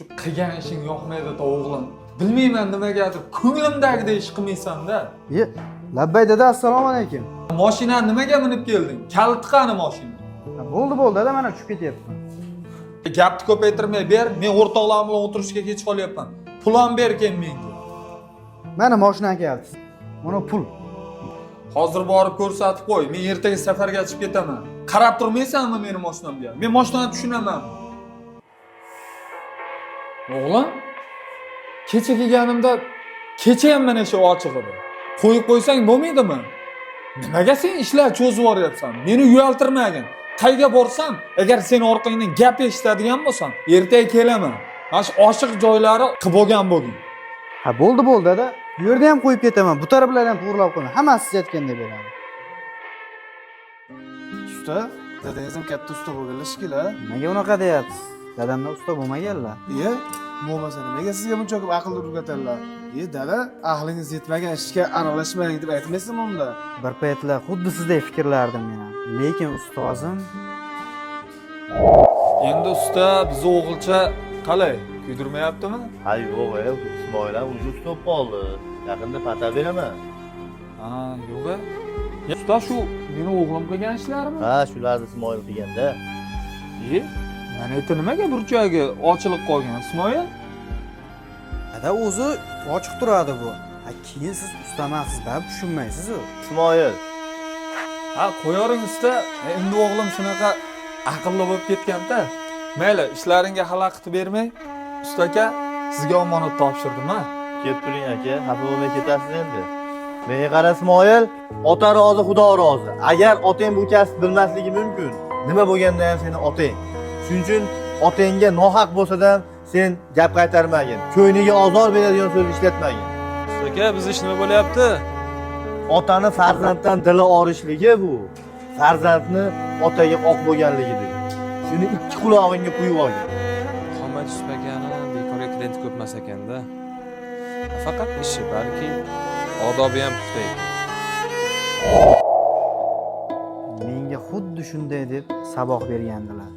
Shu qilgan ishing yoqmaydi o'g'lim. Bilmayman nimagadir ko'nglimdagidek ish qilmaysan-da. Ye, labbay dada, assalomu alaykum. Mashinani nimaga minib kelding? Kaliti qani mashina? Ha, bo'ldi bo'ldi dada, mana tushib ketyapman. Gapni ko'paytirmay ber, men o'rtoqlarim bilan o'tirishga kech qolyapman. Pul ham ber keyin menga. Mana mashinani kaliti. Mana pul. Hozir borib ko'rsatib qo'y. Men ertaga safarga chiqib ketaman. Qarab turmaysanmi meni mashinamga? Men mashinani tushunaman. O'g'lim, kecha kelganimda kecha ham mana shu ochiq edi. Qo'yib qo'ysang bo'lmaydimi? Nimaga sen ishlar cho'zib yuboryapsan? Meni uyaltirmagin. Qayga borsam, agar seni orqangdan gap eshitadigan bo'lsam, ertaga kelaman. Mana shu oshiq joylari qilib bo'lgan bo'lgin. Ha, bo'ldi bo'ldi dada. Bu yerda ham qo'yib ketaman. Bu taraflarni ham to'g'rilab qo'yaman. Hammasi siz aytgandek bo'ladi. Usta, dadangiz ham katta usta bo'lganlar shekilli, a? Nimaga unaqa deyapsiz? Dadamdan usta bo'lmaganlar. Iye, bo'lmasa nimaga sizga buncha ko'p aql o'rgatadilar? Iye, dada, aqlingiz yetmagan ishga aralashmang deb aytmaysizmi unda? Bir paytlar xuddi sizdek fikrlardim men ham. Lekin ustozim Endi usta bizni o'g'ilcha qalay kuydirmayaptimi? Ha yo'q, e, Ismoil ham уже usta bo'lib qoldi. Yaqinda pata beraman. Ha, yo'q. E. Usta shu meni o'g'lim qilgan ishlarmi? Ha, shularni Ismoil qilganda. E, mana yerda nimaga burchagi ochilib qolgan, Ismoil? Dada o'zi ochiq turadi bu. Ha, keyin siz usta emassiz, baribir tushunmaysiz-u. Ismoil, Ha, qo'yavering usta. Endi o'g'lim shunaqa aqlli bo'lib ketgan-da. Mayli, ishlaringga xalaqit bermay, usta aka, sizga omonat topshirdim, ha. kelib turing aka, xafa bo'lmay ketasiz endi. Menga qara Ismoil, ota rozi, Xudo rozi. Agar otang bu kasb bilmasligi mumkin. Nima bo'lganda ham seni otang. Shuning uchun otangga nohaq bo'lsa ham sen gap qaytarmagin. Ko'ngliga ozor beradigan so'z ishlatmagin. Usta aka, biz ish nima bo'lyapti? Otani farzanddan dili orishligi bu farzandni otaga oq bo'lganligidir. Shuni ikki qulog'ingga quyib olgin. Muhammad Yusuf akani bekorga klient ko'p emas ekanda. Nafaqat ishi, balki odobi ham puxta ekan. Menga xuddi shunday deb saboq bergandilar.